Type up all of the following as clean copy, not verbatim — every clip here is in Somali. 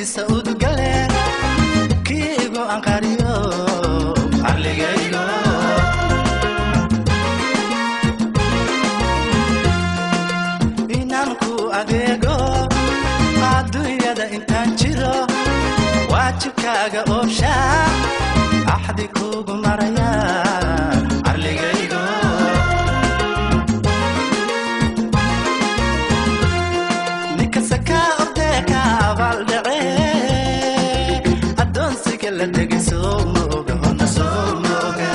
Noloshiisa udugale kiigu anqariyo arligaygo. Inaan ku adeego adduunyada intaan jiro, waajibkaaga ooshaa axdi kugu maraya arligaygo. Ninkasaka ordee ka abaaldhace addoonsiga la tegay, soo ma oga hona, soo ma oga.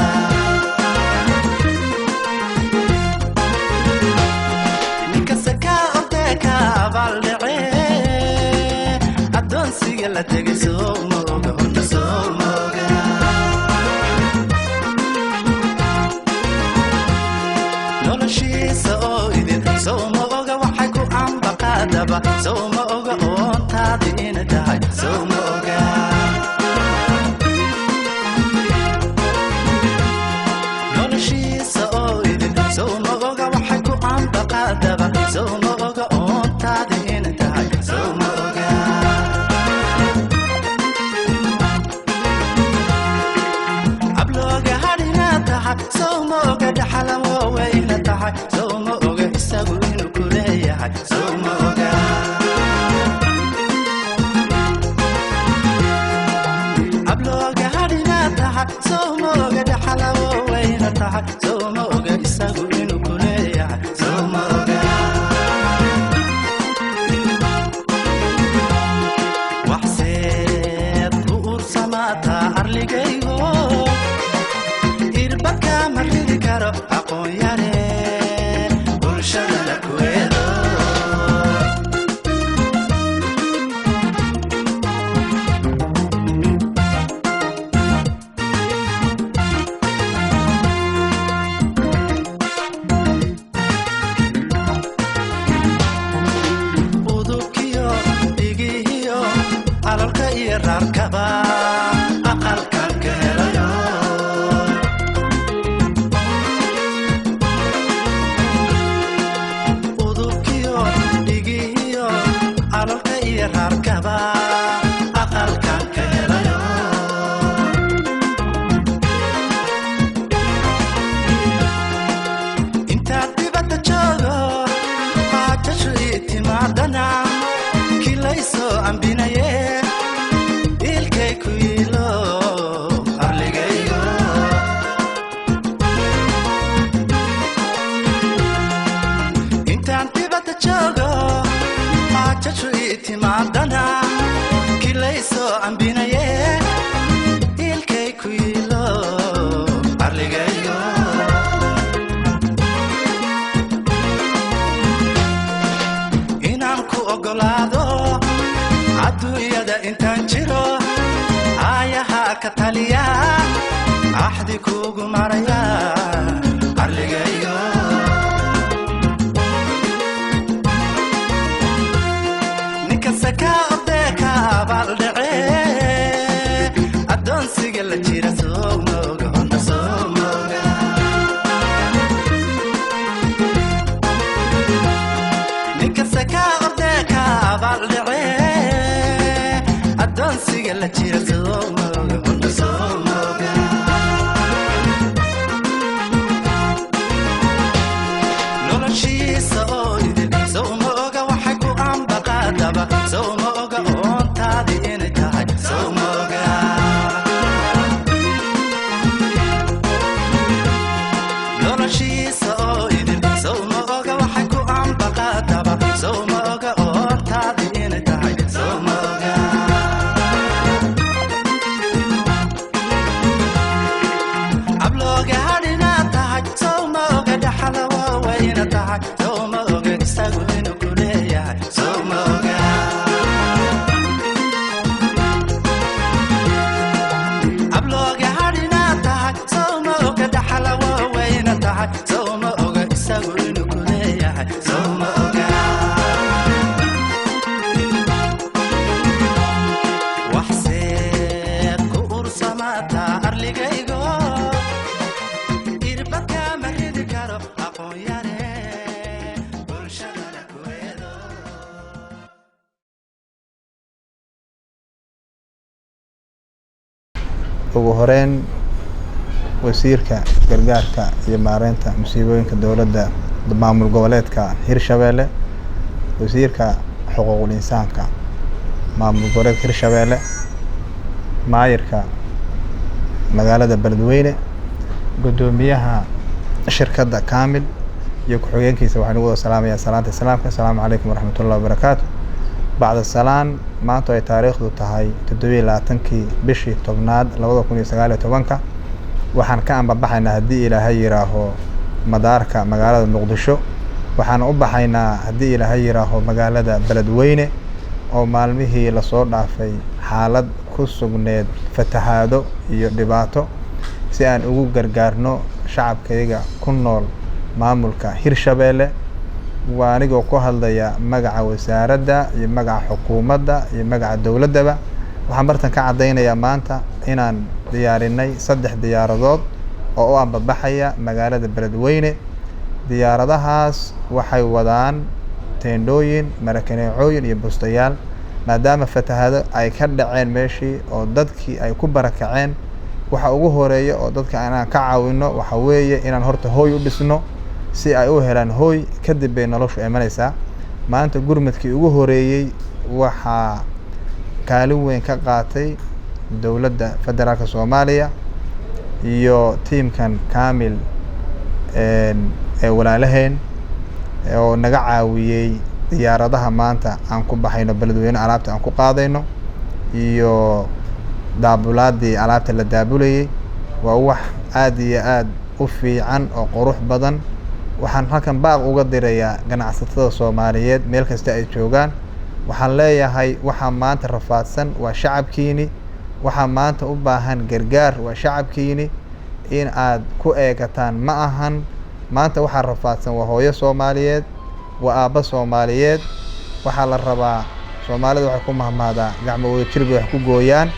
Ninkasaka ordee ka abaaldhace addoonsiga la tegay, soo ma oga hona, soo ma oga. Noloshiisa oo idin sow ma oga, waxay ku ambaqaadaba sow ma oga, oontaadi ina tahay sow ma oga. Noloshiisa oo idin sow ma oga, waxay ku ambaqaadaba sow ma oga, oontaadi ina tahay sow ma oga. Ablooga hadhina tahay sow ma oga, dhaxalawowe ina tahay sow ma oga, isagu inuu ku leeyahay sow ma oga. Ablooga hadhina tahay sow ma oga, dhaxalawowe ina tahay sow ma oga, isagu inuu ku leeyahay sow ma oga. Waxseed ku uursamaataa arligaygo, irbadka ma ridi karo aqoon yare bulshadana ku eedo. Udubkiyo dhigihiyo calalka iyo raarkaba aqalkan ka helayo. Udubkiyo dhigihiyo calalka iyo raarkaba aqalkan ka helayo. Intaad dibadda joogo xaajashu ii timaadana, kilaysoo ambinaye ilkay ku yiilo arligaygo. Intaan dibadda joogo xaajashu ii timaadana, kilaysoo ambinaye ilkay ku yiilo arligaygo. Inaan ku oggolaado adduunyada intaan jiro, aayaha ka taliya axdi kugu maraya arligaygo. Ninkasaka ordee ka abaaldhace addoonsiga la jira soo ma oga honda, soo ma oga. Ninkasaka ordee ka abaaldhace addoonsiga la jira soo ma oga honda, soo ma oga. Noloshiisa oo idin sow ma oga, waxay ku ambaqaadaba sow ma oga, oontaadi inay tahay sow ma oga. Noloshiisa oo idin sow ma oga, waxay ku ambaqaadaba sow ma oga, oontaadi inay tahay sow ma oga. Ablooga hadhina tahay sow ma oga, dhaxalawowe ina tahay sow ma oga, isagu inuu ku leeyahay sow ma oga. Ugu horeyn, wasiirka gargaarka iyo maareynta musiibooyinka dowladda maamul goboleedka Hirshabeelle, wasiirka xuquuqul insaanka maamul goboleedka Hirshabeelle, maayirka magaalada Beledweyne, guddoomiyaha shirkadda Kaamil iyo ku-xigeenkiisa, waxaan ugu wada salaamayaa salaanta islaamka: asalaamu calaykum waraxmatullahi wabarakaatu. Bacda salaan, maanta ay taariikhdu tahay 27-kii bishii 10aad 2019-ka, waxaan ka ambabaxaynaa, haddii Ilaahay yiraaho, madaarka magaalada Muqdisho. Waxaan u baxaynaa, haddii Ilaahay yiraaho, magaalada Beledweyne oo maalmihii lasoo dhaafay xaalad ku sugneed fatahaado iyo dhibaato, si aan ugu gargaarno shacabkayaga ku nool maamulka Hirshabeelle. Waa anigoo ku hadlaya magaca wasaaradda iyo magaca xukuumadda iyo magaca dowladdaba. Waxaan bartan ka caddaynayaa maanta inaan diyaarinay 3 diyaaradood oo u ambabaxaya magaalada Beledweyne. Diyaaradahaas waxay wadaan teendhooyin, marakaneecooyin iyo bustayaal, maadaama fatahaado ay ka dhaceen meeshii oo dadkii ay ku barakaceen. Waxa ugu horeeya oo dadka inaan ka caawino waxa weeye inaan horta hooy u dhisno, si ay u helaan hooy, kadib bay noloshu imanaysaa. Maanta gurmadkii ugu horeeyey waxaa kaalin weyn ka qaatay dowladda federaalka Soomaaliya iyo tiimkan Kaamil ee walaalaheen oo naga caawiyey diyaaradaha maanta aan ku baxayno Beledweyne, alaabta aan ku qaadayno iyo daabulaadii alaabta la daabulayay. Waa wax aada iyo aada u fiican oo qurux badan. Waxaan halkan baaq uga dirayaa ganacsatada Soomaaliyeed meel kasta ay joogaan. Waxaan leeyahay, waxaa maanta rafaadsan waa shacabkiini, waxaa maanta u baahan gargaar waa shacabkiini. In aad ku eegataan ma ahan. Maanta waxaa rafaadsan waa hooyo Soomaaliyeed, waa aabbo Soomaaliyeed. Waxaa la rabaa, Soomaalida waxay ku mahmahdaa "gacmo wadajir bay wax ku gooyaan",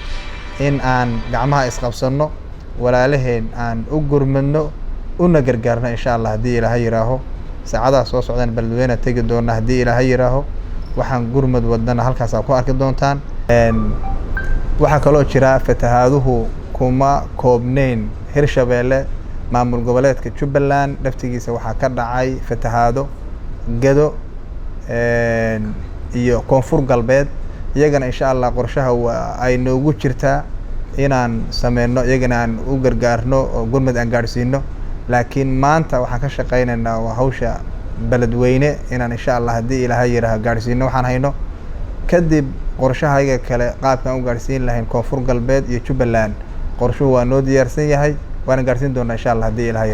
in aan gacmaha isqabsanno, walaalaheen aan u gurmadno una gargaarno, insha Allah, haddii Ilaahay yiraaho. Saacadaha soo socdaan Beledweyne tegi doona, haddii Ilaahay yiraaho. Waxaan gurmad wadnana halkaasaa ku arki doontaan. Waxaa kaloo jira, fatahaaduhu kuma koobneyn Hirshabeelle. Maamul goboleedka Jubbaland laftigiisa waxaa ka dhacay fatahaado, Gado iyo Koonfur Galbeed. Iyagana, insha Allah, qorshaha waa ay noogu jirtaa inaan sameyno, iyagana aan u gargaarno oo gurmad aan gaadhsiino. Laakiin maanta waxaan ka shaqeynaynaa waa hawsha Beledweyne, inaan, insha Allah, haddii Ilaahay yiraaho, gaadhsiino waxaan hayno. Kadib qorshahayga kale, qaabkaan u gaadhsiin lahayn Koonfur Galbeed iyo Jubbaland, qorshuhu waa noo diyaarsan yahay, waana gaadhsiin doonaa, insha Allah, haddii Ilaahay.